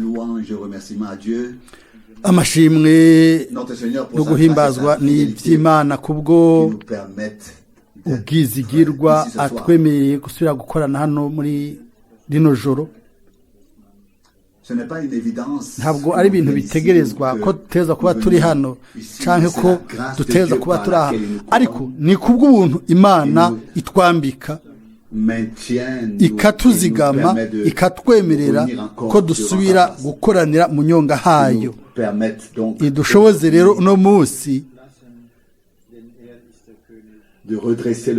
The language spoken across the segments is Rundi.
Louange et remerciement à Dieu, Amashimwe notre Seigneur, pour no sa grâce et guhimbazwa sa ni fidélité iby'Imana kubwo qui nous permettent d'être ubwizigirwa ici ce soir. Atwemereye gusubira gukorana hano muri rino joro. Ce n'est pas une évidence Ntabwo que ari nous ibintu venions ici bitegerezwa ou que ko duteza kuba nous turi venions hano ici, canke mais c'est ko la grâce de duteza Dieu kuba par turi aha, laquelle il nous ariko couronne, ni kubw'ubuntu Imana nous itwambika, maintient, nous, et nous ikatuzigama, permet de ikatwemerera revenir encore ko devant dusubira sa face. Gukoranira mu nyonga Qui nous hayo. permettent donc Idushoboze rero uno munsi de redresser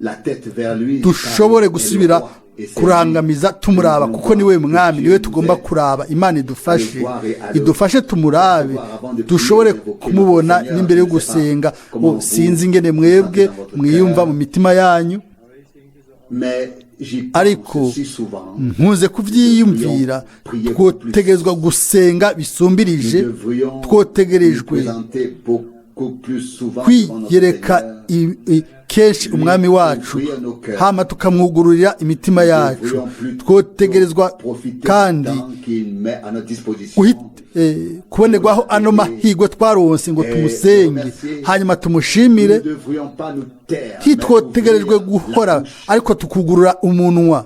la tête vers lui, dushobore car il est le gusubira roi, et c'est lui kurangamiza que tumuraba, nous kuko voulons niwe voir, que mwami, Dieu niwe nous tugomba aide kuraba. Imana à le idufashe, voir et à le idufashe tumurabe, percevoir avant de prier dushobore et d'invoquer notre kumubona Seigneur. n'imbere Je yo ne sais pas gusenga. comment Oh, vous sinzi ingene vous mwebwe sentez dans votre mwiyumva cœur, mu mitima yanyu, mais j'y ariko pense si souvent. nkunze kuvyiyumvira. Prier beaucoup plus. Twotegerezwa gusenga Nous bisumbirije, devrions nous twotegerejwe présenter beaucoup plus souvent devant notre kwiyereka Seigneur. kenshi umwami Lui wacu, ouvrir nos cœurs. hama tukamwugururira imitima Nous yacu. devrions plutôt Twotegerezwa profiter du kandi temps qu'il met à notre disposition kubonerwaho ano mahirwe twaronse ngo et tumusenge, remercier. hanyuma Nous tumushimire. ne devrions pas nous taire, mais Ntitwotegerejwe ouvrir la guhora, bouche, ariko tukugurura umunwa,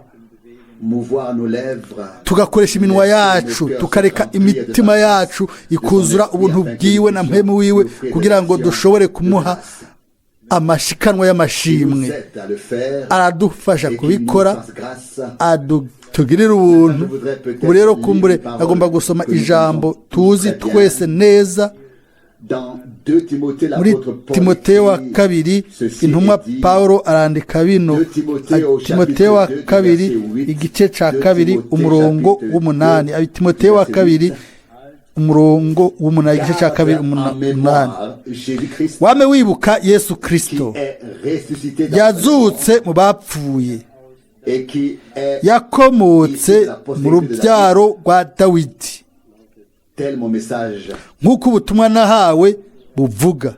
mouvoir nos lèvres, tugakoresha iminwa laisser yacu, nos cœurs se tukareka remplir de sa imitima grâce, yacu de son ikuzura esprit, ubuntu afin que bwiwe nous na puissions mpemu wiwe, lui offrir des kugira ngo actions dushobore de kumuha grâce. amashikanwa Il nous y'amashimwe. aide à le faire Aradufasha et qu'il nous kubikora, fasse grâce. Tugirire ubuntu. Je voudrais peut-être Ubu rero lire kumbure une parole agomba gusoma que nous ijambo connaissons tous tuzi très bien. twese neza. Dans 2 Timothée, Muri l'apôtre Paul Timoteyo wa écrit kabiri, ceci intumwa et dit, Pawulo arandika bino. 2 Timothée au Timoteyo wa chapitre 2, kabiri, verset 8, igice ca 2 kabiri, Timothée, umurongo chapitre w'umunani. 2, Abi Timoteyo wa verset kabiri, 8. umurongo w'umunani, igice ca kabiri, Garde en umunani. mémoire Jésus-Christ Wame wibuka Yesu qui Kristo est ressuscité dans yazutse mu bapfuye, et qui est yakomotse mu rubyaro rwa Dawidi, tel mon message, nk'uko ubutumwa nahawe buvuga,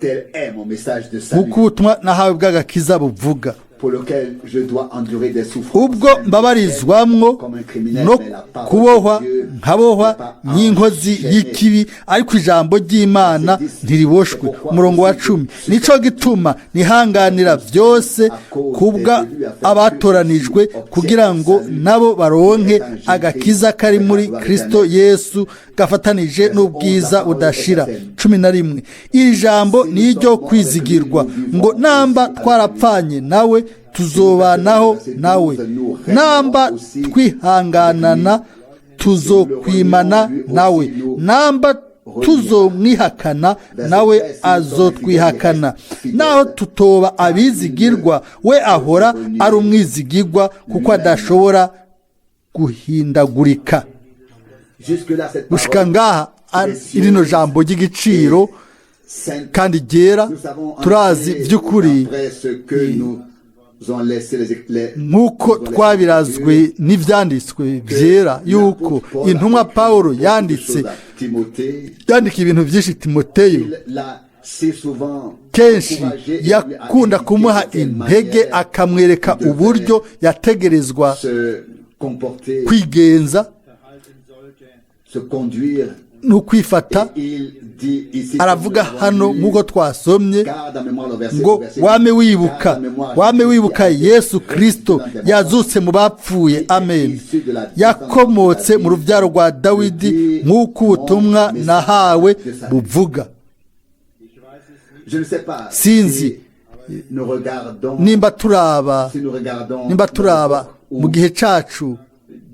tel est mon message de salut nk'uko ubutumwa nahawe bw'agakiza buvuga, pour lequel je dois endurer des souffrances ubwo mbabarizwamwo comme un criminel, no mais la parole kubohwa, de Dieu nkabohwa n'est pas nk'inkozi enchaînée. y'ikibi, ariko ijambo ry'Imana ntiriboshwe. Umurongo wa 10: nico gituma nihanganira byose kubwa abatoranijwe, kugira ngo nabo baronke agakiza kari muri Kristo Yesu gafatanije n'ubwiza budashira. 11: Iri jambo ni iryo kwizigirwa, ngo namba twarapfanye nawe, tuzobanaho nawe; namba twihanganana, tuzokwimana nawe; namba tuzomwihakana, nawe azotwihakana. Naho tutoba abizigirwa, we ahora ari umwizigirwa, kuko adashobora guhindagurika. Jusque-là, cette Gushika parole ngaha, rino jambo ry'igiciro sainte, kandi ryera, nous savons en turazi effet, by'ukuri, d'après ce que nous ont laissé les nk'uko nous ont laissé twabirazwe n'ibyanditswe byera, que yuko l'apôtre Paul intumwa a écrit Pawulo beaucoup de yanditse choses à Timothée, yandika ibintu byinshi Timoteyo. il l'a si souvent Kenshi encouragé et lui a yakunda indiqué kumuha de quelle intege, manière akamwereka il devait uburyo yategerezwa se comporter, kwigenza se conduire. no kwifata. Et il dit ici, Aravuga comme nous hano, l'avons lu, nk'uko twasomye, garde en mémoire le verset, ngo le verset wame 8, wibuka, garde en mémoire wame Jésus wibuka qui a été Yesu Kristo ressuscité dans des morts, yazutse mu bapfuye, amen, yakomotse mu rubyaro rwa Dawidi, nk'uko ubutumwa nahawe buvuga. Je ne sais pas Sinzi si nous regardons, nimba turaba, si nous regardons nimba turaba ou mu gihe cacu.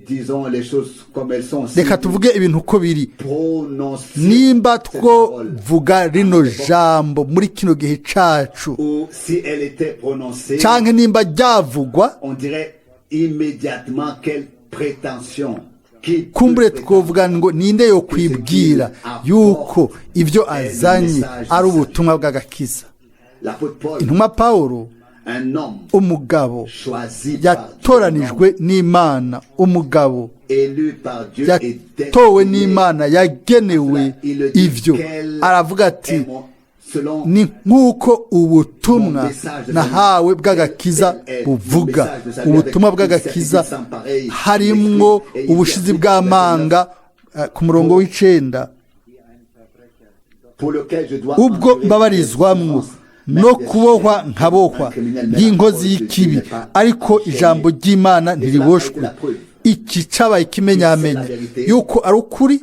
Disons les choses comme elles sont. Si Reka tuvuge ibintu uko biri. Prononcer Nimba cette parole, twovuga rino jambo muri kino gihe cacu, ou si elle était prononcée, canke nimba ryavugwa, on dirait immédiatement quelle prétention. Qui peut kumbure prétendre twovuga ngo ninde yo kwibwira yuko ibyo azanye ari ubutumwa bw'agakiza? L'apôtre Paul, Intumwa Pawulo, un homme umugabo choisi par Dieu, yatoranijwe n'Imana, umugabo élu par Dieu et yatowe destiné n'Imana, yagenewe à cela. Il le dit, ivyo. quel Aravuga ati est mon Ni nk'uko ubutumwa nahawe bw'agakiza buvuga. Ubutumwa bw'agakiza harimwo ubushizi bw'amanga ku murongo w'9, ubwo mbabarizwamwo no kubohwa nkabohwa nk'inkozi y'ikibi, ariko ijambo ry'Imana ntiriboshwe. Iki cabaye ikimenyamenya yuko ari ukuri,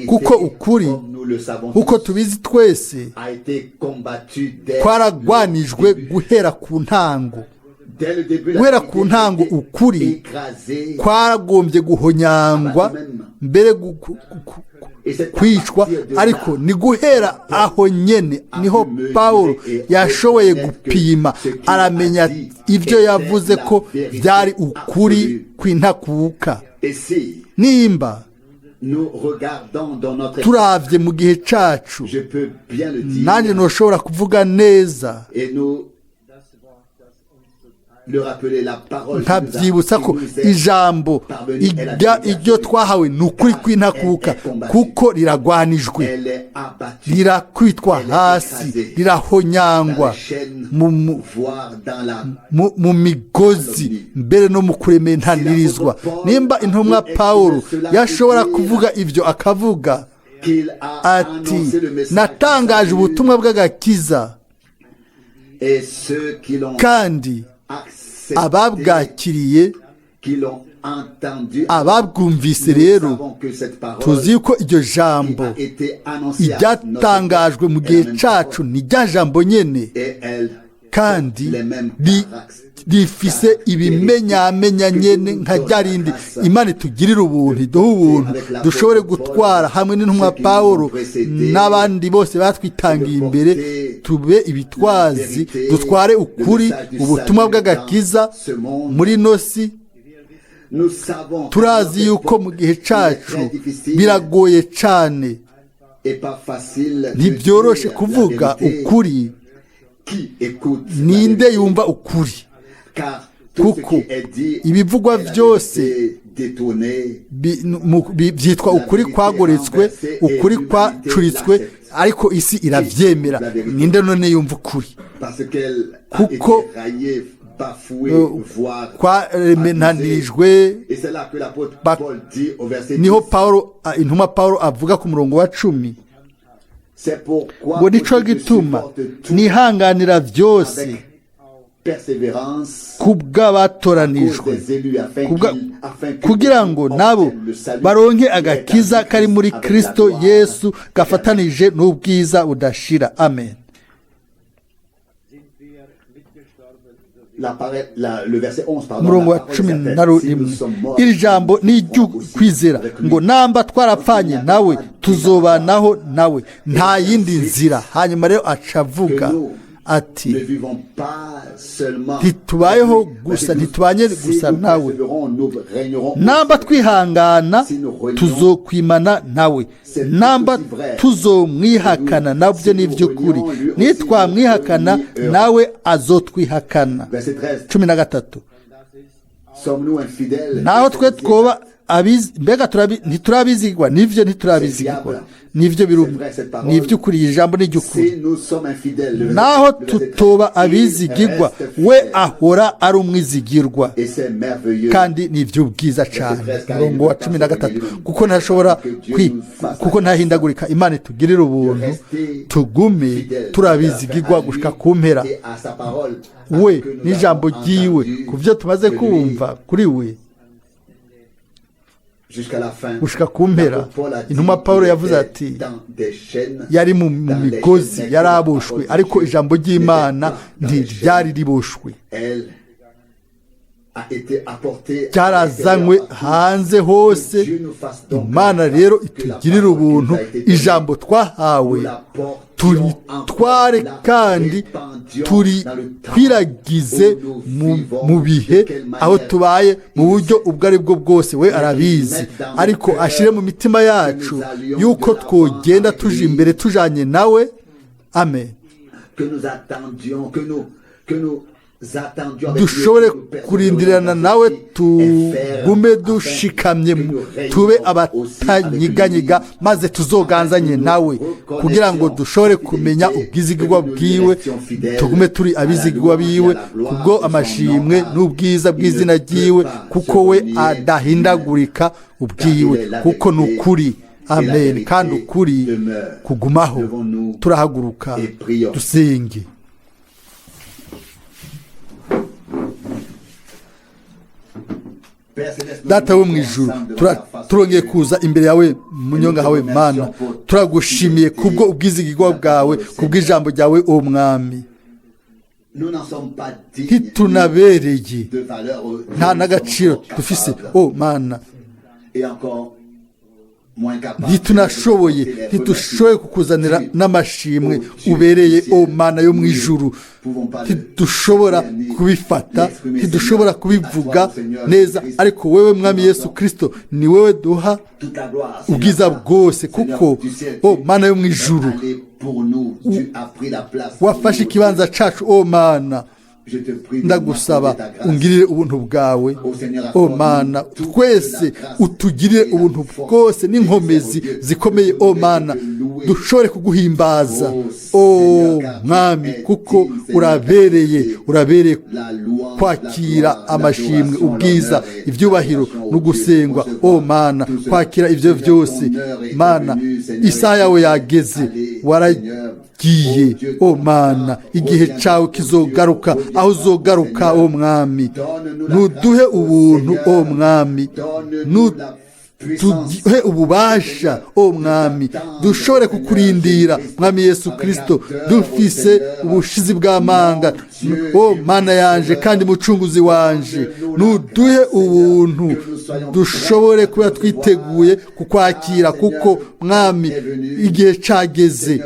kuko ukuri, kuko tubizi twese, kwaragwanijwe guhera ku ntango. Guhera ku ntango ukuri kwaragombye guhonyangwa, mbere kwicwa, ariko ni guhera aho nyene niho Pawulo yashoboye gupima, aramenya ibyo yavuze ko byari ukuri kw'intakuka. Nimba turavye mu gihe cacu, nanjye ntushobora kuvuga neza nkabyibutsa ko ijambo iryo twahawe ni ukuri kw'intakuka, kuko riragwanijwe, rirakwitwa hasi, rirahonyangwa mu migozi, mbere no mu kurementanirizwa. Nimba intumwa Pawulo yashobora kuvuga ibyo, akavuga ati: "Natangaje ubutumwa bw'agakiza, kandi ababwakiriye, ababwumvise." Rero tuzi yuko iryo jambo iryatangajwe mu gihe cacu ni rya jambo nyene, kandi rifise ibimenyamenya nyene nka rya rindi. Imana itugirire ubuntu, iduhe ubuntu dushobore gutwara hamwe n'intumwa Pawulo n'abandi bose batwitangiye imbere, tube ibitwazi, dutware ukuri, ubutumwa bw'agakiza muri nosi. Turazi yuko mu gihe cacu biragoye cane, ntibyoroshe kuvuga ukuri. Ninde yumva ukuri? Kuko ibivugwa byose byitwa ukuri kwagoretswe, ukuri kwacuritswe, ariko isi irabyemera. Ninde none yumva ukuri? Kuko kwaremenanirijwe. Niho Paulo, intumwa Paulo, avuga ku murongo wa 10 ngo: "Nico gituma nihanganira byose kubw'abatoranijwe, kugira ngo nabo baronke agakiza kari muri Kristo Yesu gafatanije n'ubwiza budashira." Amen. Umurongo wa 11, iri jambo ni iry'ukwizera ngo: "Namba twarapfanye nawe, tuzobanaho nawe." Nta yindi nzira. Hanyuma rero aca avuga ati: "Ntitubayeho gusa, ntitubanye gusa nawe. Namba twihangana, tuzokwimana nawe. Namba tuzomwihakana, nabyo ni iby'ukuri. Nitwamwihakana, nawe azotwihakana." 13, naho twe twoba, mbega ntiturabizigwa? Nibyo, ntiturabizigwa, nibyo, birumwe, ni iby'ukuri. Iri jambo ni iry'ukuri. Naho tutoba abizigirwa, we ahora ari umwizigirwa, kandi ni iby'ubwiza cyane. Umurongo wa 13, kuko ntashobora, kuko ntahindagurika. Imana itugirire ubuntu tugume turabizigirwa gushika ku mpera, we n'ijambo ryiwe, ku byo tumaze kumva kuri we gushika ku mpera. Intumwa Paul yavuze ati yari mu migozi, yaraboshwe, ariko ijambo ry'Imana ntiryari riboshwe, ryarazanywe hanze hose. Imana rero itugirire ubuntu, ijambo twahawe turitware kandi turikwiragize mu bihe aho tubaye, mu buryo ubwo ari bwo bwose. We arabizi, ariko ashyire mu mitima yacu yuko twogenda tuje imbere tujanye nawe. Amen. Dushobore kurindirana nawe, tugume dushikamye, tube abatanyiganyiga, maze tuzoganzanye nawe, kugira ngo dushobore kumenya ubwizigirwa bwiwe, tugume turi abizigirwa biwe kubwo amashimwe n'ubwiza bw'izina ryiwe, kuko we adahindagurika ubwiwe, kuko ni ukuri. Amen. Kandi ukuri kugumaho. Turahaguruka dusenge. Data wo mu ijuru, turongeye kuza imbere yawe munyonga hawe Mana. Turagushimiye kubwo ubwizigirwa bwawe, kubw'ijambo ryawe, o Mwami. Ntitunabereye, nta n'agaciro dufise, o Mana. Ntitunashoboye, ntidushoboye kukuzanira n'amashimwe ubereye, o Mana yo mu ijuru. Ntidushobora kubifata, ntidushobora kubivuga neza, ariko wewe Mwami Yesu Kirisito, ni wewe duha ubwiza bwose, kuko o Mana yo mu ijuru wafashe ikibanza cacu. O Mana, ndagusaba ungirire ubuntu bwawe. O Mana, twese utugirire ubuntu bwose n'inkomezi zikomeye, o Mana, dushobore kuguhimbaza, o Mwami, kuko urabereye, urabereye kwakira amashimwe, ubwiza, ibyubahiro no gusengwa. O Mana, kwakira ibyo byose. Mana, isaha yawe yageze, waragiye. O Mana, igihe cyawe kizogaruka, aho uzogaruka, o Mwami. Nuduhe ubuntu, o Mwami, tuduhe ububasha, o Mwami, dushobore kukurindira, Mwami Yesu Kirisito, dufise ubushizi bw'amanga. O Mana yanje kandi Mucunguzi wanje, nuduhe ubuntu dushobore kuba twiteguye kukwakira, kuko Mwami igihe cageze.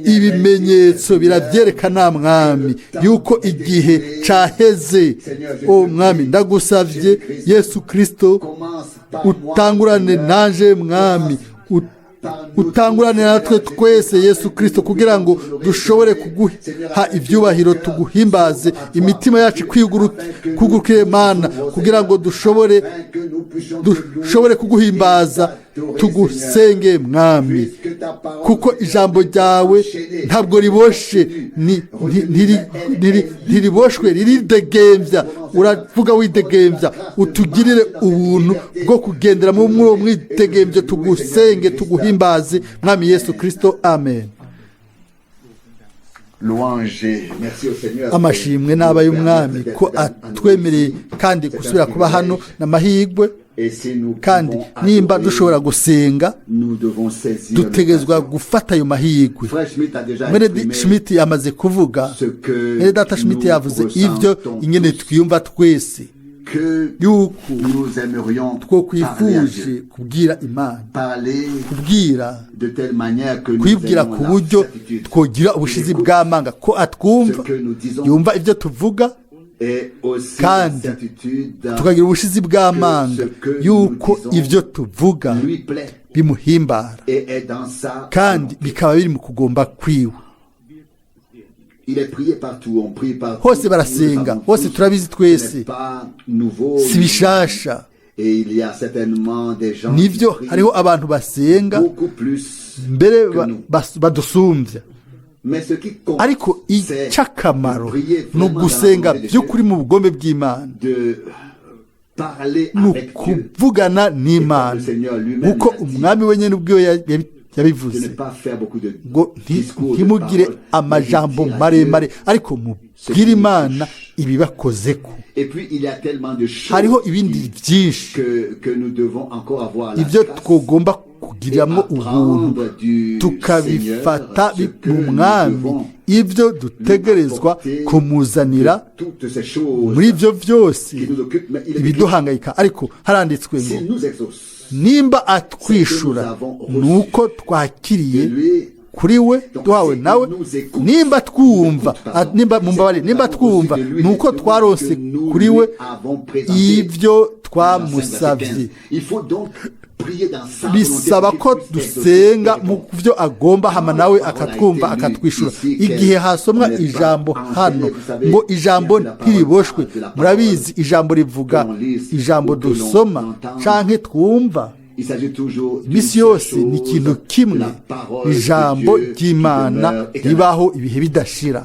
Ibimenyetso birabyerekana, Mwami, yuko igihe caheze. O Mwami, ndagusavye Yesu Kirisito, utangurane nanje, Mwami, utangurane natwe twese, Yesu Kirisito, kugira ngo dushobore kuguha ibyubahiro, tuguhimbaze, imitima yacu kwigurukire Mana, kugira ngo dushobore kuguhimbaza, tugusenge, Mwami, kuko ijambo ryawe ntabwo riboshe, ntiriboshwe, riridegembya. Uravuga widegembya. Utugirire ubuntu bwo kugendera muri uwo mwidegembyo, tugusenge, tuguhimbaze, Mwami Yesu Kirisito. Amen. Amashimwe n'aba y'Umwami ko atwemereye kandi gusubira kuba hano n'amahirwe. Kandi nimba dushobora gusenga, dutegerezwa gufata ayo mahirwe. Mwene Schmidt yamaze kuvuga, mwene data Schmidt yavuze ibyo ingene twiyumva twese, yuko twokwifuje kubwira Imana, kubwira kwibwira ku buryo twogira ubushizi bw'amanga ko atwumva, yumva ibyo tuvuga, kandi tukagira ubushizi bw'amanga yuko ibyo tuvuga bimuhimbara, kandi bikaba biri mu kugomba kwiwe. Hose barasenga, hose turabizi twese, si bishasha. Nibyo, hariho abantu basenga mbere badusumbya, ariko icy'akamaro ni ugusenga by'ukuri mu bugombe bw'Imana, ni ukuvugana n'Imana, nk'uko Umwami wenyine ubwiwe yabivuze ngo ntimugire amajambo maremare, ariko mubwire Imana ibibakoze ko. Hariho ibindi byinshi ibyo twagomba kugiriramo ubuntu, tukabifata mu Mwami, ibyo dutegerezwa kumuzanira muri ibyo byose ibiduhangayika. Ariko haranditswe ngo nimba atwishura, ni uko twakiriye kuri we, duhawe nawe. Nimba twumva, nimba mumbabarire, nimba twumva, ni uko twarose kuri we ibyo twamusabye. Bisaba ko dusenga mu byo agomba, hama nawe akatwumva, akatwishyura. Igihe hasomwa ijambo hano ngo ijambo ntiriboshwe, murabizi, ijambo rivuga ijambo dusoma canke twumva. Iminsi yose ni ikintu kimwe, ijambo ry'Imana ribaho ibihe bidashira.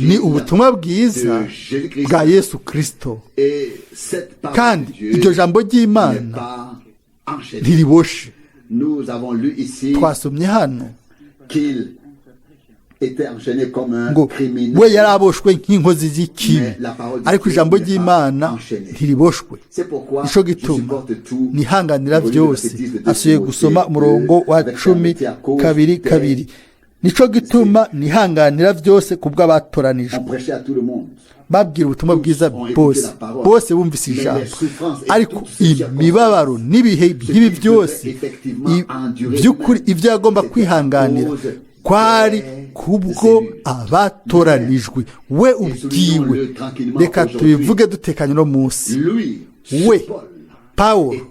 Ni ubutumwa bwiza bwa Yesu Kirisito, kandi iryo jambo ry'Imana ntiriboshe. Twasomye hano ngo we yari aboshwe nk'inkozi z'ikibi, ariko ijambo ry'Imana ntiriboshwe. Nico gituma nihanganira byose. Asuye gusoma umurongo wa 12:2: nico gituma nihanganira byose kubw'abatoranijwe. Babwira ubutumwa bwiza bose, bose bumvise ijambo, ariko imibabaro n'ibihe nk'ibi byose, by'ukuri ibyo yagomba kwihanganira kwari kubwo abatoranijwe. We ubwiwe, reka tubivuge dutekanye no munsi, we Pawulo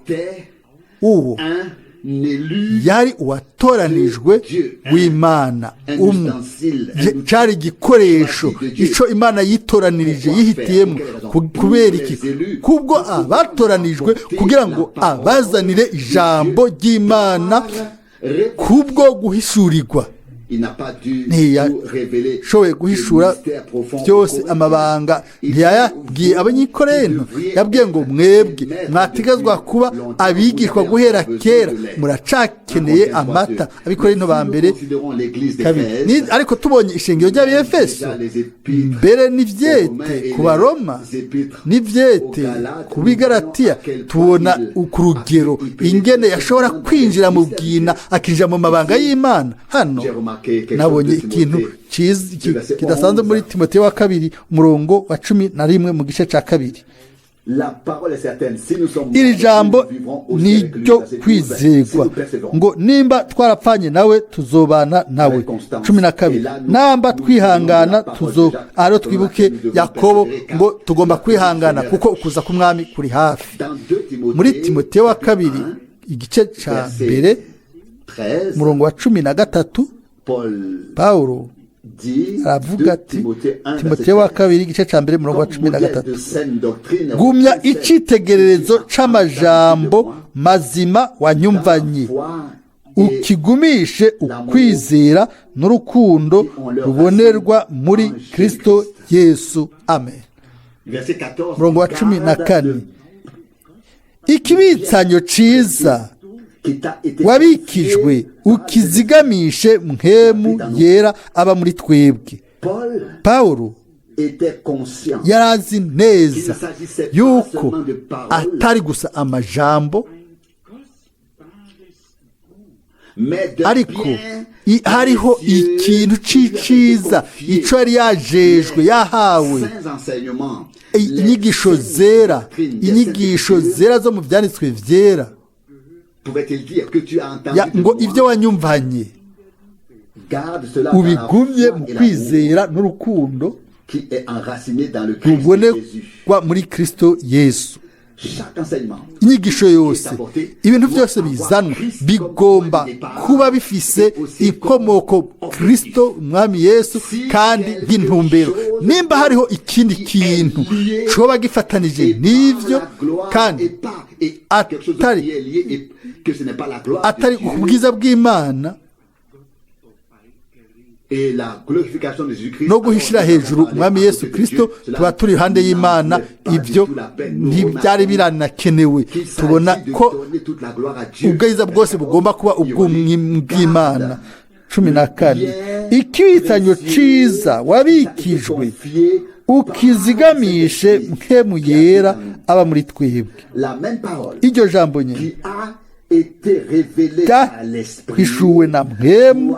uwo yari uwatoranijwe w'Imana, umwe cyari igikoresho icyo Imana yitoranirije, yihitiyemo. Kubera iki? Kubwo abatoranijwe, kugira ngo abazanire ijambo ry'Imana kubwo guhishurirwa. Ntiyashoboye guhishura byose, amabanga ntiyayabwiye Abanyikorento. Yabwiye ngo mwebwe mwategazwa kuba abigishwa guhera kera, muracakeneye amata. Abikorento ba mbere 2. Ariko tubonye ishingiro ry'Abefeso mbere n'ibyete ku Baroma n'ibyete ku Bigaratiya, tubona ku rugero ingene yashobora kwinjira mu bwina, akinjira mu mabanga y'Imana. Hano nabonye ikintu kidasanzwe muri Timoteyo wa kabiri, umurongo wa 11 mu gice cya 2. Iri jambo ni iryo kwizegwa ngo nimba twarapfanye nawe, tuzobana nawe. 12: namba twihangana tuzo. Aro twibuke Yakobo ngo tugomba kwihangana kuko ukuza k'Umwami kuri hafi. Muri Timoteyo wa kabiri, igice cya 1, umurongo wa 13, Pawulo aravuga ati, Timoteyo wa kabiri, igice cya 1, umurongo wa 13: gumya icyitegererezo c'amajambo mazima wanyumvanye, ukigumishe ukwizera n'urukundo rubonerwa muri Kristo Yesu. Amen. Umurongo wa 14: ikibitsanyo ciza wabikijwe ukizigamishe Mpwemu Yera aba muri twebwe. Pawulo yarazi neza yuko atari gusa amajambo, ariko hariho ikintu c'iciza ico yari yajejwe, yahawe inyigisho zera, inyigisho zera zo mu byanditswe vyera, ngo ibyo wanyumvanye ubigumye mu kwizera n'urukundo rubonekwa muri Kristo Yesu. Inyigisho yose, ibintu byose bizanwa bigomba kuba bifise inkomoko Kristo Umwami Yesu kandi nk'intumbero. Nimba hariho ikindi kintu coba gifatanije n'ivyo kandi atari ubwiza bw'Imana no guhishira hejuru Umwami Yesu Kristo, tuba turi iruhande y'Imana. Ibyo ntibyari biranakenewe. Tubona ko ubwiza bwose bugomba kuba ubw'Imana. 14: ikibitsanyo ciza wabikijwe ukizigamishe Mpwemu Yera aba muri twebwe. Iryo jambo nyine ryahishuwe na Mpwemu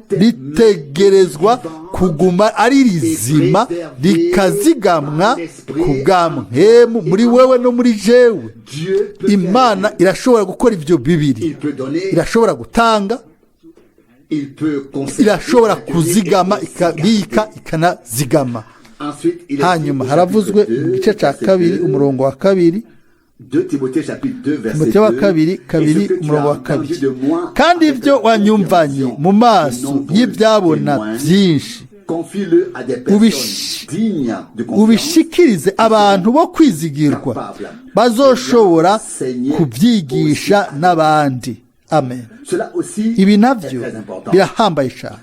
ritegerezwa kuguma ari rizima, rikazigamwa ku bwa Mpwemu muri wewe no muri jewe. Imana irashobora gukora ibyo bibiri: irashobora gutanga, irashobora kuzigama, ikabika, ikanazigama. Hanyuma haravuzwe mu gice cya 2, umurongo wa 2. 2 Timothée chapitre 2 verset Timoteyo wa 2, kabiri Et ce kabiri que tu umurongo as wa entendu kabiri de moi kandi avec ibyo la wanyumvanye compréhension mu du maso nombre de y'ibyabona témoins, byinshi confie-le à des personnes dignes de confiance, ubishikirize abantu bo kwizigirwa bazoshobora kubyigisha n'abandi. Amen. Cela aussi Ibi est nabyo très important. birahambaye cyane.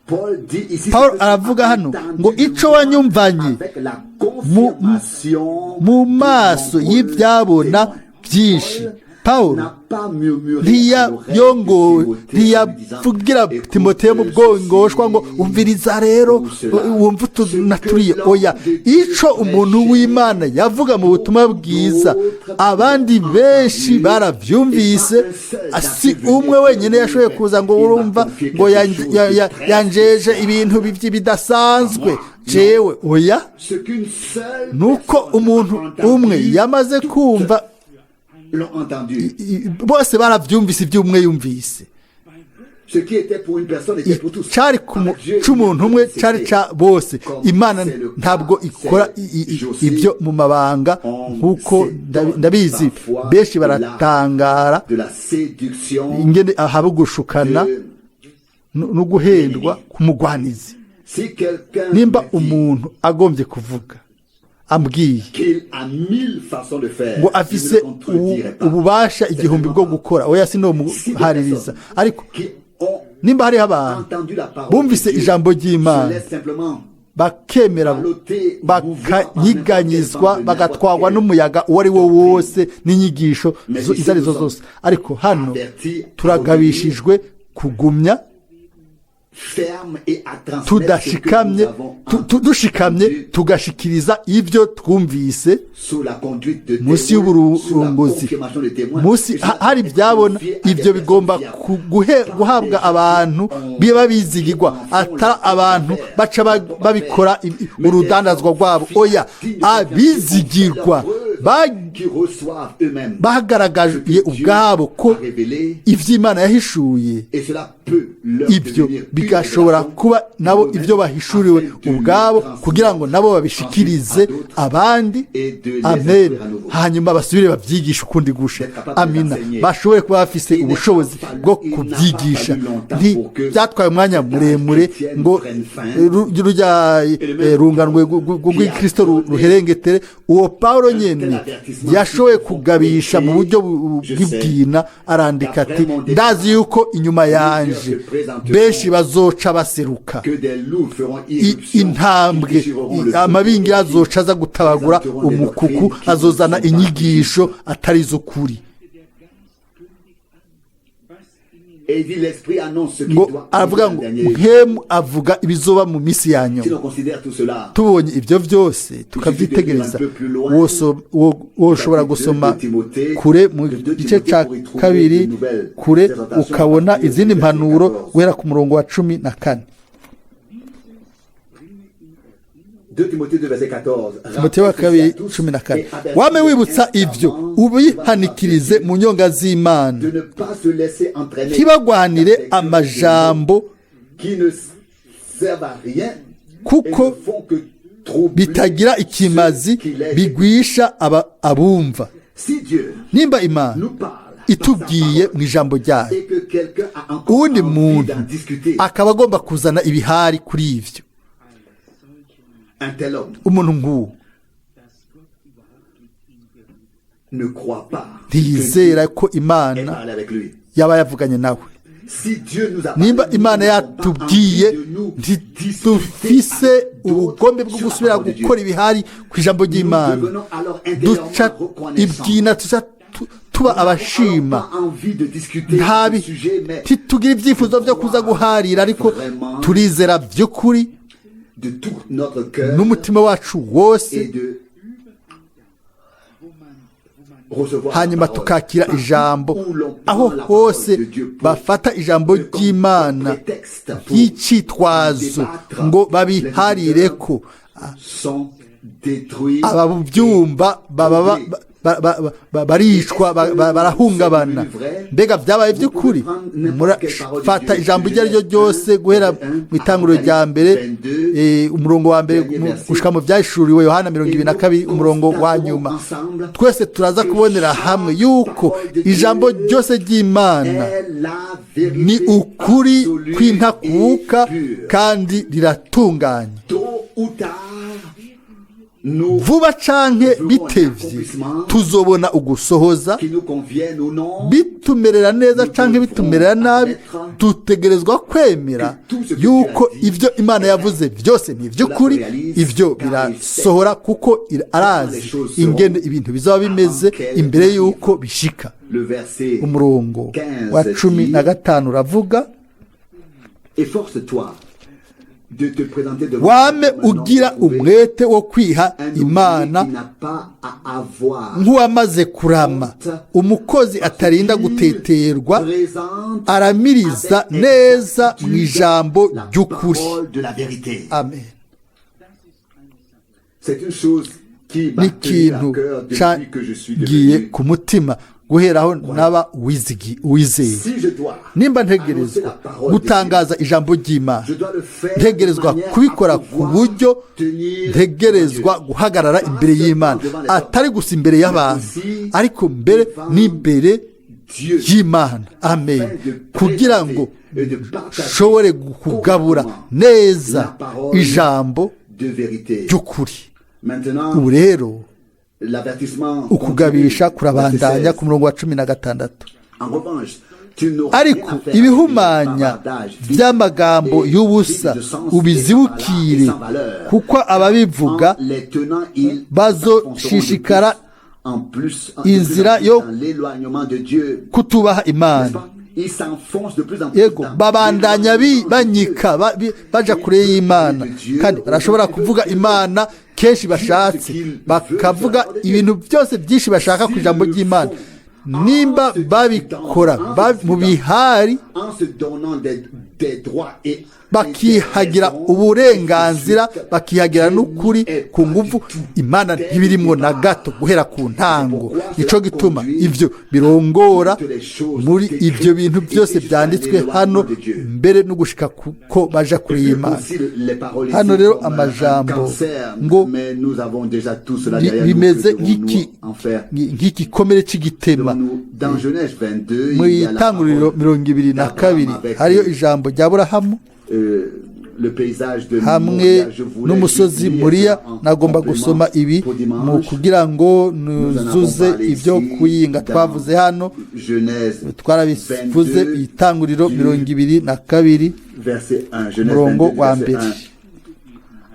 Paul dit ici, Paul ce que tu aravuga as hano entendu ngo de ico moi wanyumvanye avec la confirmation mu de maso nombreux y'ibyabona témoins. byinshi. Paul Pawulo n'a pas murmuré à l'oreille de ntiyayongo Timothée en lui disant, ntiyavugira Écoute Timoteyo mu bwongoshwa ngo ceci umviriza rero ou cela. wumve utu Ce na que turiya. l'homme Oya, de Dieu ico umuntu prêchait, w'Imana yavuga mu butumwa bwiza d'autres abandi l'ont benshi entendu, baravyumvise. et pas un seul n'a Si pu venir umwe wenyine dire, yashoboye kuza ngo il m'a urumva confié ngo quelque chose de très yanjeje spécial. ibintu bidasanzwe Moi, jewe oya. Ce qu'une seule Nuko personne umuntu a entendu, umwe yamaze kumva l'ont entendu. Bose baravyumvise ibyo umwe yumvise. Ce qui était pour une personne était pour tous. Cari ku Avec Dieu, c'umuntu il umwe n'y a pas de cari secret. ca bose. Comme Imana c'est le cas ntabwo ikora ces ibyo mu mabanga on nk'uko s'étonne ndabizi parfois benshi de la- baratangara de la séduction ingene ahaba gushukana de- no guhendwa k'umugwanizi. Si quelqu'un Nimba me dit umuntu agombye kuvuga ambwiye qu'il a mille façons de faire, ngo je ne afise le contredirai pas. ububasha igihumbi bwo gukora, oya Si des sinomuhaririza. personnes Ariko qui ont nimba hariho abantu entendu la parole bumvise de Dieu, ijambo se ry'Imana laissent simplement bakemera balloter, bakanyiganyizwa bagatwarwa n'umuyaga uwo ari wo wose n'inyigisho izo ari zo zose. Ariko hano turagabishijwe kugumya ferme et à transmettre ce que nous tudashikamye avons dushikamye entendu tugashikiriza ibyo twumvise sous la conduite de munsi témoins, sous la y'uburunguzi confirmation de témoins. munsi Et cela hari est ibyabona confié à des ibyo bigomba personnes guhabwa fiables. abantu biba bizigirwa, atari abantu baca babikora urudandazwa rwabo. Oya, abizigirwa qui reçoivent eux-mêmes bagaragaje ubwabo ko a révélé, iby'Imana yahishuye et cela peut leur ibyo devenir une bigashobora révélation kuba nabo pour eux-mêmes, ibyo bahishuriwe afin de le ubwabo transmettre kugira ngo nabo babishikirize ensuite à d'autres abandi. et de les Amen. instruire à nouveau. Hanyuma basubire babyigishe ukundi gusha. D'être capable de Amina. les enseigner. Bashobore kuba bafise Il n'est ubushobozi pas fallu- bwo il n'a pas kubyigisha. fallu longtemps pour que Ntibyatwaye umwanya muremure chrétienne ngo prenne fin. Rujya runganwe rw'Ikristo ruherengetere. Uwo Pawulo nyene yashoboye kugabisha mu buryo bw'ibwina arandika ati ndazi yuko inyuma yanje benshi bazoca baseruka que des loups feront irruption, intambwe qui déchireront le amabingira troupeau et qui azoca aza gutabagura présenteront des umukuku doctrines qui ne azozana sont pas inyigisho atari iz'ukuri. Et il dit l'esprit annonce ce qui Ngo doit aravuga arriver ngo dans le dernier. mpemu avuga ibizoba mu minsi ya Si nyuma. l'on considère tout cela, Tubonye ibyo byose tukabyitegereza woshobora gusoma kure mu gice cya kabiri kure ukabona izindi mpanuro guhera ku murongo wa 14. 2 Timothée 2, verset 14. Timoteyo wa kabiri 14: wame wibutsa ibyo ubihanikirize mu nyonga z'Imana De ne pas se laisser entraîner ntibagwanire amajambo qui ne servent à rien et kuko ne font que troubler bitagira ikimazi ceux qui les bigwisha abumva. Si Dieu Nimba Imana nous parle par sa itubwiye parole mu ijambo ryayo et que quelqu'un a encore uwundi envie muntu d'en discuter, akaba agomba kuzana ibihari kuri ivyo un tel homme umuntu nk'uwo ne croit pas que Dieu ntiyizera ko ait Imana parlé avec lui. yaba yavuganye nawe. Si Dieu nous a parlé, Nimba nous Imana n'avons pas yatubwiye envie de nous ntidufise disputer avec ubugombe d'autres bwo sur la gusubira parole de Dieu. gukora ibihari ku ijambo Nous ry'Imana. devenons alors intérieurement Duca reconnaissants. ibwina tuca tuba Nous n'avons abashima. alors pas envie de discuter Ntabi ce sujet, mais ntitugira ibyifuzo byo kuza guharira ariko turizera by'ukuri de tout notre cœur n'umutima wacu wose et de recevoir la hanyuma parole. tukakira Partout ijambo. où l'on prend Aho la parole hose de Dieu pour- bafata ijambo comme ry'Imana prétexte pour nk'icyitwazo débattre, ngo babiharireko sont détruits ababyumva baba baricwa, barahungabana. Mbega byabaye by'ukuri? Murafata ijambo iryo ari ryo ryose guhera mu itanguriro rya mbere, umurongo wa mbere, gushika mu Byahishuriwe Yohana 22, umurongo wa nyuma. Twese turaza kubonera hamwe yuko ijambo ryose ry'Imana ni ukuri kw'intakuka kandi riratunganye. Vuba canke bitevye tuzobona ugusohoza. Bitumerera neza canke bitumerera nabi, dutegerezwa kwemera yuko ibyo Imana yavuze byose ni iby'ukuri. Ibyo birasohora kuko arazi ingene ibintu bizaba bimeze imbere y'uko bishika. Umurongo wa 15 uravuga: "Wame ugira umwete wo kwiha Imana nk'uwamaze kurama, umukozi atarinda guteterwa, aramiriza neza mu ijambo ry'ukuri." Amen. N'ikintu cyagiye ku mutima guheraho naba uwizeye. Nimba ntegerezwa gutangaza ijambo ry'Imana, ntegerezwa kubikora ku buryo ntegerezwa guhagarara imbere y'Imana, atari gusa imbere y'abantu, ariko mbere n'imbere y'Imana. Amen. Kugira ngo nshobore kugabura neza ijambo ry'ukuri. Ubu rero ukugabisha kurabandanya ku murongo wa 16: "Ariko ibihumanya by'amagambo y'ubusa ubizibukire, kuko ababivuga bazoshishikara inzira yo kutubaha Imana." Yego, babandanya banyika baja kure y'Imana, kandi barashobora kuvuga Imana kenshi bashatse, bakavuga ibintu byose byinshi bashaka ku ijambo ry'Imana. Nimba babikora mu bihari, bakihagira uburenganzira, bakihagira n'ukuri ku nguvu, Imana ntibirimwo na gato guhera ku ntango. Nico gituma ibyo birongora muri ibyo bintu byose byanditswe hano, mbere no gushika kuko baja kure y'Imana. Hano rero amajambo ngo bimeze nk'igikomere cy'igitema. Mu Itanguriro 22 hariyo ijambo rya Burahamu hamwe n'umusozi Muriya. Nagomba gusoma ibi mu kugira ngo nuzuze ibyo kuyinga twavuze hano. Twarabivuze, Itanguriro 22, umurongo wa mbere.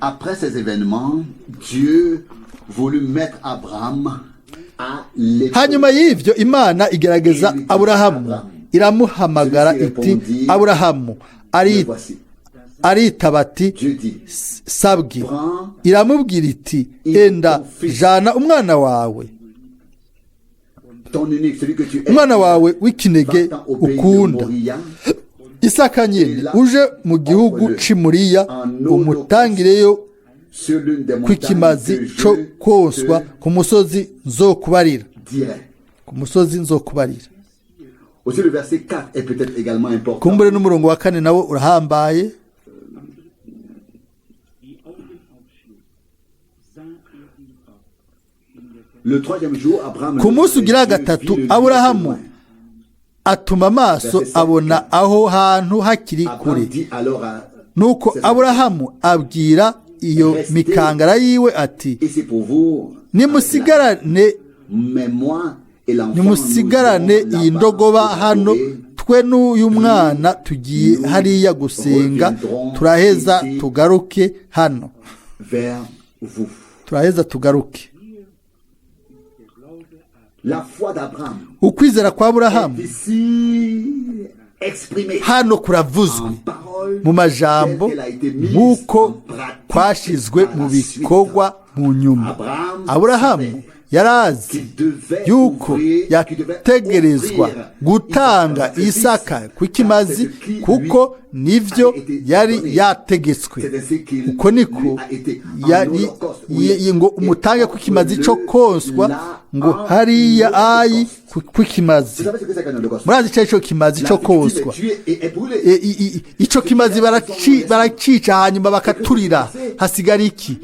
Après ces événements, Dieu voulut mettre Abraham à l'épreuve. Hanyuma y'ibyo Imana igerageza Aburahamu, iramuhamagara iti: "Aburahamu!" Me voici. Aritaba ati: Dieu dit: "Sabwe." Prends Iramubwira iti: "Enda, jana umwana wawe, ton unique, celui que tu aimes, umwana wawe w'ikinege va-t'en au pays de ukunda, Moria, Isaka nyine, uje mu gihugu c'i Muriya, umutangireyo sur l'une des montagnes kw'ikimazi que co je koswa, te ku musozi nzokubarira." dirai. Ku musozi nzokubarira. Aussi, le verset 4 est peut-être également important. Kumbure n'umurongo wa 4 nawo urahambaye. Die Augen aufschlug, sah den Ort in der Ferne. Le troisième jour, Abraham Ku munsi ugira leva les yeux, gatatu, vit le lieu Aburahamu de loin. atuma amaso, abona aho hantu hakiri kure. Abraham dit alors à Nuko Aburahamu abwira iyo mikangara yiwe ati: Et c'est pour vous, "Nimusigarane, mais moi et l'enfant, nimusigarane nous irons iyi là-bas ndogoba pour hano, adorer. Twe n'uyu mwana tugiye hariya gusenga, turaheza tugaruke hano." Vers vous. Turaheza tugaruke. La foi d'Abraham Ukwizera kwa Aburahamu est ici exprimée hano kuravuzwe en parole mu majambo telle qu'elle a été mise nk'uko en pratique kwashizwe par mu la suite. bikorwa mu nyuma. Abraham Aburahamu Yarazi qu'il devait yuko ouvrir, qu'il devait yategerezwa offrir gutanga Isaac comme sacrifice, Isaka ku kimazi car c'est ce qui kuko lui nivyo avait été yari donné. yategetswe. C'est ainsi qu'il Uko niko lui a été en yari holocauste, oui. ngo umutange Et ku kimazi cyo offre-le konswa là ngo en hariya ayi holocauste. ku kimazi. Vous savez ce que c'est qu'un holocauste? Murazi icyo ari cyo kimazi La cyo victime est koswa? tuée et est brûlée. Ico kimazi baracica hanyuma bakaturira, hasigara iki?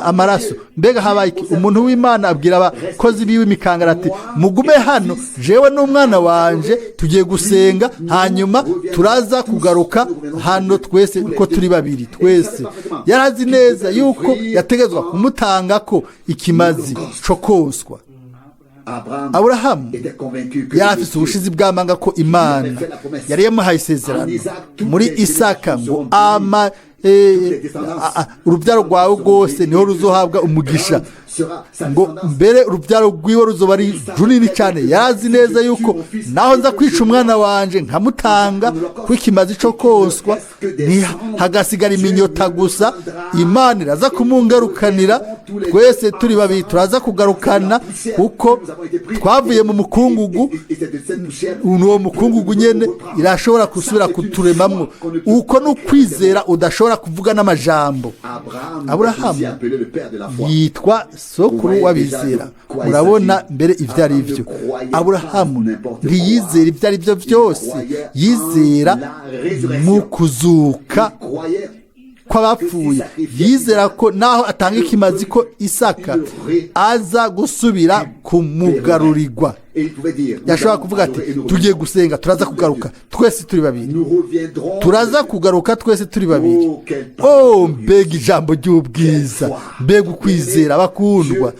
Amaraso. Mbega habaye iki? Umuntu w'Imana abwira abakozi biwe imikangara ati: "Mugume hano, jewe n'umwana wanje tugiye gusenga, hanyuma turaza kugaruka hano twese uko turi babiri twese." Yarazi neza yuko yategetswe kumutanga ko ikimazi co koswa. Abraham Aburahamu était convaincu que yari afise Dieu ubushizi bw'amanga ko Imana yari yamuhaye isezerano muri Isaka ngo ama urubyaro rwawe rwose niho ruzohabwa umugisha, sera sa ngo descendance. mbere urubyaro rwiwe ruzoba ari runini cyane. Yarazi neza yuko naho nza kwica umwana wanje nkamutanga kw'ikimazi cyo koswa, hagasigara iminyota gusa, Imana iraza kumungarukanira, twese turi babiri turaza kugarukana, kuko twavuye mu mukungugu. Et c'est de cette poussière Uwo mukungugu nyene irashobora gusubira kuturemamwo. Uko ni ukwizera udashobora kuvuga n'amajambo. Abraham est Aburahamu aussi appelé le père de la foi. yitwa sokuru w'abizera. Murabona mbere ibyo ari byo. Aburahamu ntiyizera ibyo ari byo byose, yizera mu kuzuka Il croyait kw'abapfuye. Yizera ko naho atanga ikimazi ko Isaka aza gusubira kumugarurirwa. Et il pouvait dire, nous Yashobora allons kuvuga ati: adorer et nous "Tugiye gusenga, turaza kugaruka twese turi babiri." Nous reviendrons. Turaza kugaruka twese turi babiri. Oh, mbega ijambo ry'ubwiza, mbega ukwizera, bakundwa!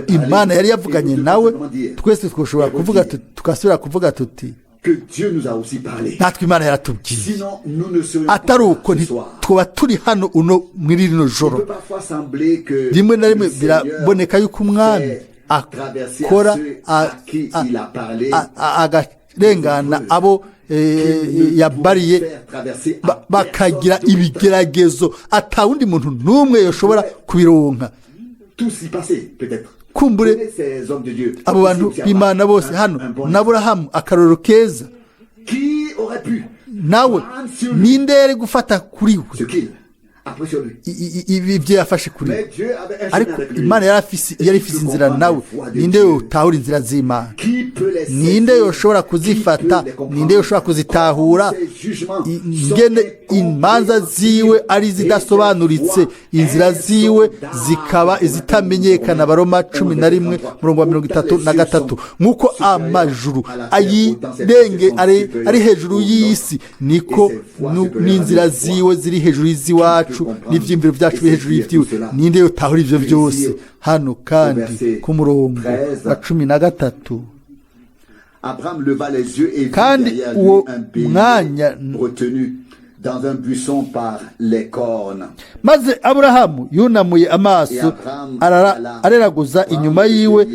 Imana yari yavuganye nawe. Twese twashobora kuvuga tugasubira kuvuga tuti: Que Dieu nous a aussi parlé. "Natwe Imana yaratubwiye." Sinon, nous ne serions pas Atari uko là ce soir. ntitwaba turi hano uno muri rino Il joro. peut parfois sembler que Rimwe na rimwe le Seigneur biraboneka yuko Umwami fait traverser à akora ceux à qui il a parlé, akarengana abo yabariye, faire traverser à bakagira personne d'autre. ibigeragezo atawundi muntu n'umwe yoshobora kubironka. Tous y passer, peut-être. Kumbure Connaissez ces hommes de Dieu. abo bantu Ici, b'Imana bose hano, un bon n'Aburahamu akarorero keza. Qui aurait pu Nawe prendre sur lui ninde yari gufata kuri we ce qu'il a pris sur lui? Ibyo yafashe kuri we? Mais Dieu avait un chemin Ariko avec lui. Imana yari ifise inzira nawe. Ninde yotahura inzira z'Imana? Qui peut les Ninde saisir? yoshobora Qui kuzifata? peut les comprendre? Ninde yoshobora kuzitahura? Ces jugements sont Ingene imanza ziwe ari zidasobanuritse, inzira ziwe zikaba izitamenyekana. Abaroma 11 murongo wa 33. Nk'uko amajuru ayirenge ari hejuru y'isi, niko n'inzira ziwe ziri hejuru y'iziwacu, n'ivyiyumviro byacu biri hejuru y'ivyiwe. Ninde yotahura ivyo byose? Hano kandi ku murongo wa 13. Abraham leva les yeux et vit Kandi derrière lui uwo un bélier mwanya retenu dans un buisson par les cornes. Maze Aburahamu yunamuye amaso, areraguza inyuma yiwe,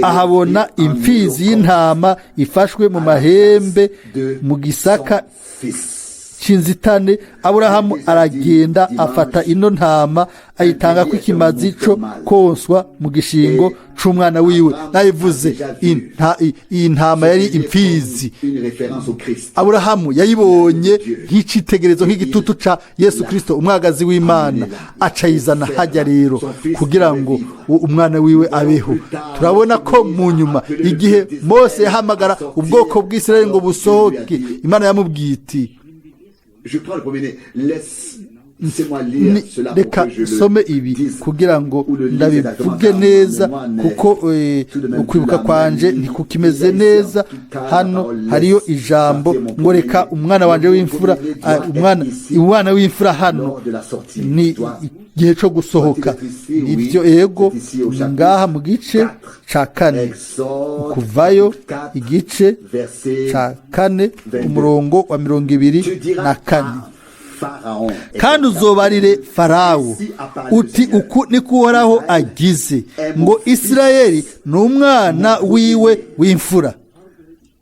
ahabona imfizi y'intama ifashwe mu mahembe De mu gisaka son fils. c'inzitane. Aburahamu aragenda afata ino ntama, ayitanga ko ikimazi co konswa mu gishingo c'umwana wiwe. Nayivuze, iyi ntama yari imfizi. Une référence au Christ. Aburahamu yayibonye nk'icitegererezo, nk'igitutu ca Yesu Kristo, umwagazi w'Imana. Acayizana hajya rero kugira ngo umwana wiwe abeho. Turabona ko mu nyuma, igihe Mose yahamagara ubwoko bw'Isirayeli ngo busohoke, Imana yamubwiye iti: Je prends le premier-né. Laissez-moi lire cela pour Reka que je le some ibi dise kugira ngo ou le lise ndabivuge exactement. neza, Ma mémoire n'est kuko tout de même ukwibuka plus la kwanje même. ntikukimeze Ici, neza. en tout cas, la Hano parole hariyo laisse ijambo partir mon ngo: "Reka premier-né. umwana wanje Mon w'imfura." premier-né doit Umwana, être ici umwana w'imfura hano lors de la sortie. ni Doit igihe cyo gusohoka. Doit-il être ici? Oui, Nibyo, ego, c'est ici au chapitre ngaha mu gice 4. ca kane. Exode, Kuvayo 4, igice verset ca kane, 22. umurongo wa mirongo ibiri Tu diras na kane. à Pharaon, Kandi uzobarire Farawo uti: "Uku niko Uhoraho agize ngo: Isirayeli ni umwana wiwe w'imfura."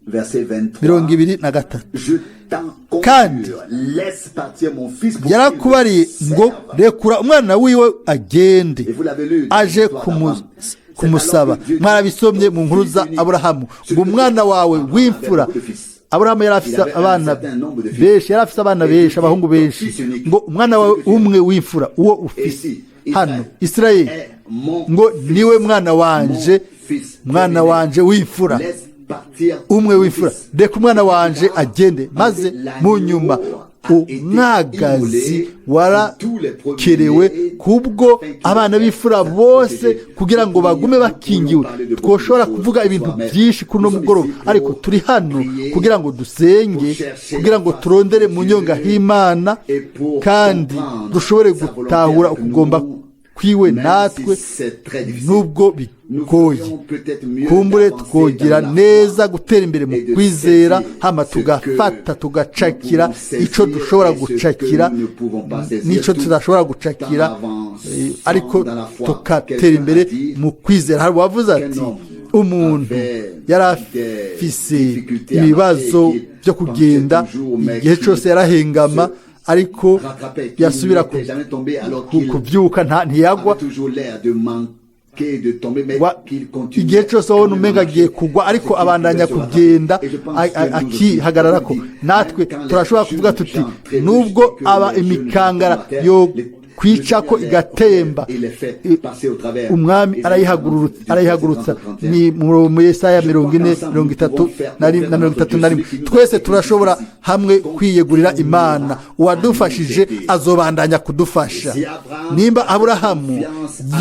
Verset 23. 23. Je t'en Kandi conjure, laisse partir mon fils pour qu'il yarakubariye me ngo serve. rekura umwana wiwe agende Et vous l'avez lu dans aje l'histoire d'Abraham. Kumusaba. Mwarabisomye mu nkuru za Aburahamu, ngo umwana wawe w'imfura. Aburahamu yari afise abana benshi, yari afise abana benshi, abahungu benshi, ngo umwana wawe umwe w'imfura, uwo ufise hano Isirayeli, ngo niwe mwana wanje, mwana wanje w'imfura, umwe w'imfura, reka umwana wanje agende. Maze mu nyuma umwagazi warakerewe kubwo abana b'imfura bose kugira ngo bagume bakingiwe. Twoshobora kuvuga ibintu byinshi kuri uno mugoroba, ariko turi hano kugira ngo dusenge, kugira ngo turondere mu nyonga h'Imana kandi dushobore gutahura ukugomba kwiwe natwe, nubwo bigoye. Kumbure twogira neza gutera imbere mu kwizera, hama tugafata, tugacakira icyo dushobora gucakira n'icyo tudashobora gucakira, ariko tugatera imbere mu kwizera. Hari uwavuze ati umuntu yari afise ibibazo byo kugenda, igihe cyose yarahengama, ariko yasubira kubyuka, ntiyagwa. Igihe cyose wabona umenga agiye kugwa, ariko abandanya kugenda, akihagarara ko. Natwe turashobora kuvuga tuti nubwo aba imikangara yo kwica ko igatemba, Umwami arayihagurutsa. Ni mu Yesaya 40, 30 na 31. Twese turashobora hamwe kwiyegurira Imana. Uwadufashije azobandanya kudufasha. Nimba Aburahamu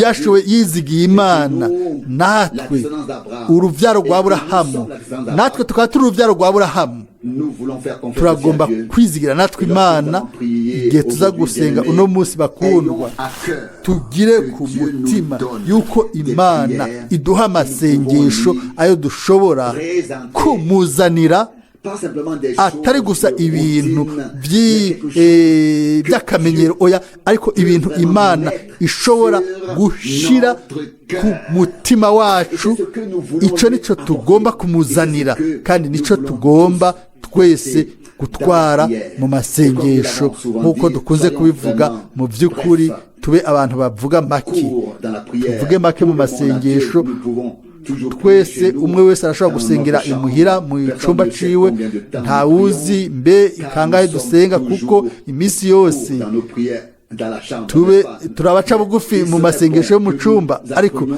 yashowe yizigiye Imana, natwe urubyaro rwa Aburahamu, natwe tukaba turi urubyaro rwa Aburahamu, turagomba kwizigira natwe Imana. Igihe tuza gusenga uno munsi, bakundwa, tugire ku mutima yuko Imana iduha amasengesho ayo dushobora kumuzanira, atari gusa ibintu by'akamenyero, oya, ariko ibintu Imana ishobora gushira ku mutima wacu. Icyo nicyo tugomba kumuzanira, kandi nicyo tugomba twese gutwara mu masengesho. Nk'uko dukunze kubivuga, mu by'ukuri tube abantu bavuga make, tuvuge make mu masengesho. Twese, umwe wese arashobora gusengera imuhira mu cyumba ciwe. Ntawuzi mbe kangahe dusenga, kuko iminsi yose tube turabaca bugufi mu masengesho yo mu cyumba. Ariko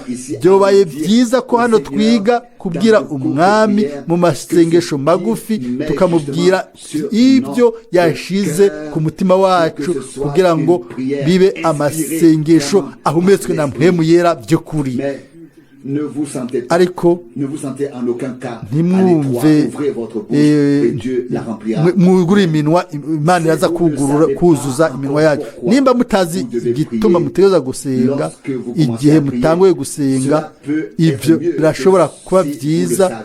byobaye byiza ko hano twiga kubwira Umwami mu masengesho magufi, tukamubwira ibyo yashize ku mutima wacu, kugira ngo bibe amasengesho ahumetswe na Mpwemu Yera by'ukuri. Ariko ntimwumve mwugure iminwa, Imana iraza kuzuza iminwa yacu. Nimba mutazi igituma mutegereza gusenga, igihe mutanguye gusenga, ibyo birashobora kuba byiza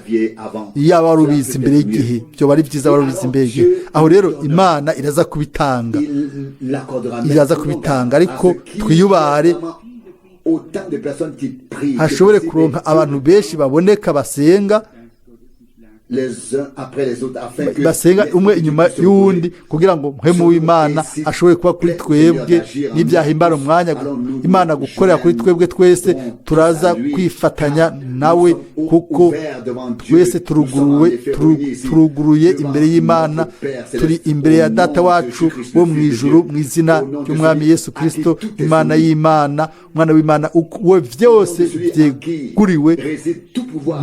iyaba wari ubizi imbere y'igihe. Byoba ari byiza wari ubizi imbere y'igihe. Aho rero Imana iraza kubitanga, iraza kubitanga. Ariko twiyubare, hashobore kuronka abantu benshi baboneka basenga, basenga umwe inyuma y'uwundi, kugira ngo Mpwemu w'Imana ashobore kuba kuri twebwe. N'ibyahimbara umwanya Imana gukorera kuri twebwe twese, turaza kwifatanya nawe, kuko twese turuguruwe, turuguruye imbere y'Imana. Turi imbere ya Data wacu wo mu ijuru, mu izina ry'Umwami Yesu Kirisito, Imana y'Imana, Umwana w'Imana, we byose byeguriwe,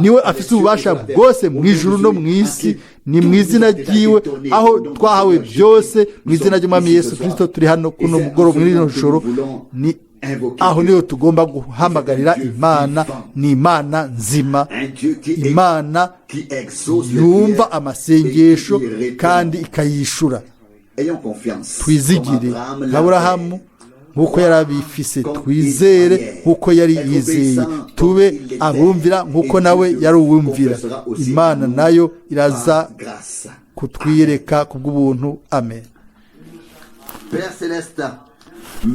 niwe afite ububasha bwose mu ijuru no mu isi. Ni mu izina ryiwe aho twahawe byose. Mu izina ry'Umwami Yesu Kirisito turi hano kuno mugoroba, muri rino joro. Ni aho niho tugomba guhamagarira Imana. Ni Imana nzima, Imana yumva amasengesho kandi ikayishura. Twizigire nka Aburahamu, nk'uko yari abifise. Twizere nk'uko yari yizeye. Tube abumvira nk'uko nawe yari uwumvira. Imana nayo iraza kutwiyereka kubw'ubuntu. Amen.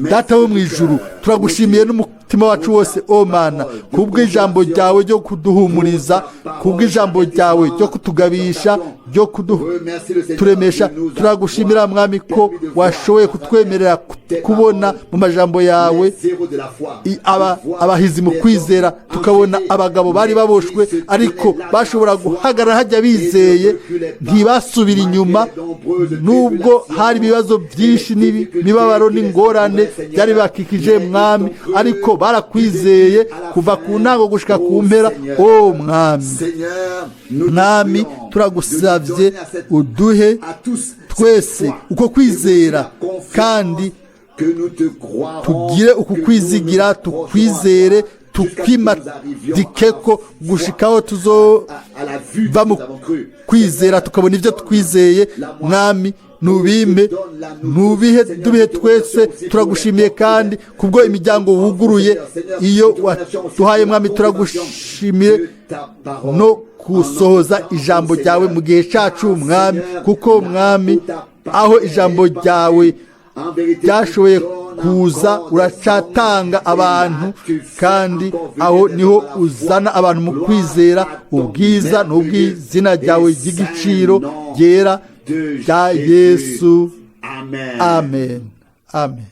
Data wo mu ijuru, turagushimiye n'umutima wacu wose, o Mana, kubw'ijambo ryawe ryo kuduhumuriza, kubw'ijambo ryawe ryo kutugabisha. ryo kuturemesha. Turagushimira Mwami ko washoboye kutwemerera kubona mu majambo yawe abahizi mu kwizera, tukabona abagabo bari baboshwe ariko bashobora guhagarara hajya bizeye, ntibasubire inyuma nubwo hari ibibazo byinshi n'imibabaro n'ingorane byari bibakikije Mwami, ariko barakwizeye kuva ku ntango gushika ku mpera. O Mwami, Mwami, turagusabye uduhe twese uko kwizera, kandi tugire uku kwizigira, tukwizere, tukwimadike ko gushikaho tuzova mu kwizera tukabona ibyo twizeye. Mwami, nubimpe, nubihe, dubihe twese. Turagushimiye kandi kubwo imiryango wuguruye iyo waduhaye Mwami. Turagushimiye no gusohoza ijambo ryawe mu gihe cyacu Mwami, kuko Mwami, aho ijambo ryawe ryashoboye kuza uracatanga abantu, kandi aho niho uzana abantu mu kwizera. Ubwiza n'ubw'izina ryawe ry'igiciro ryera rya Yesu. Amen, amen.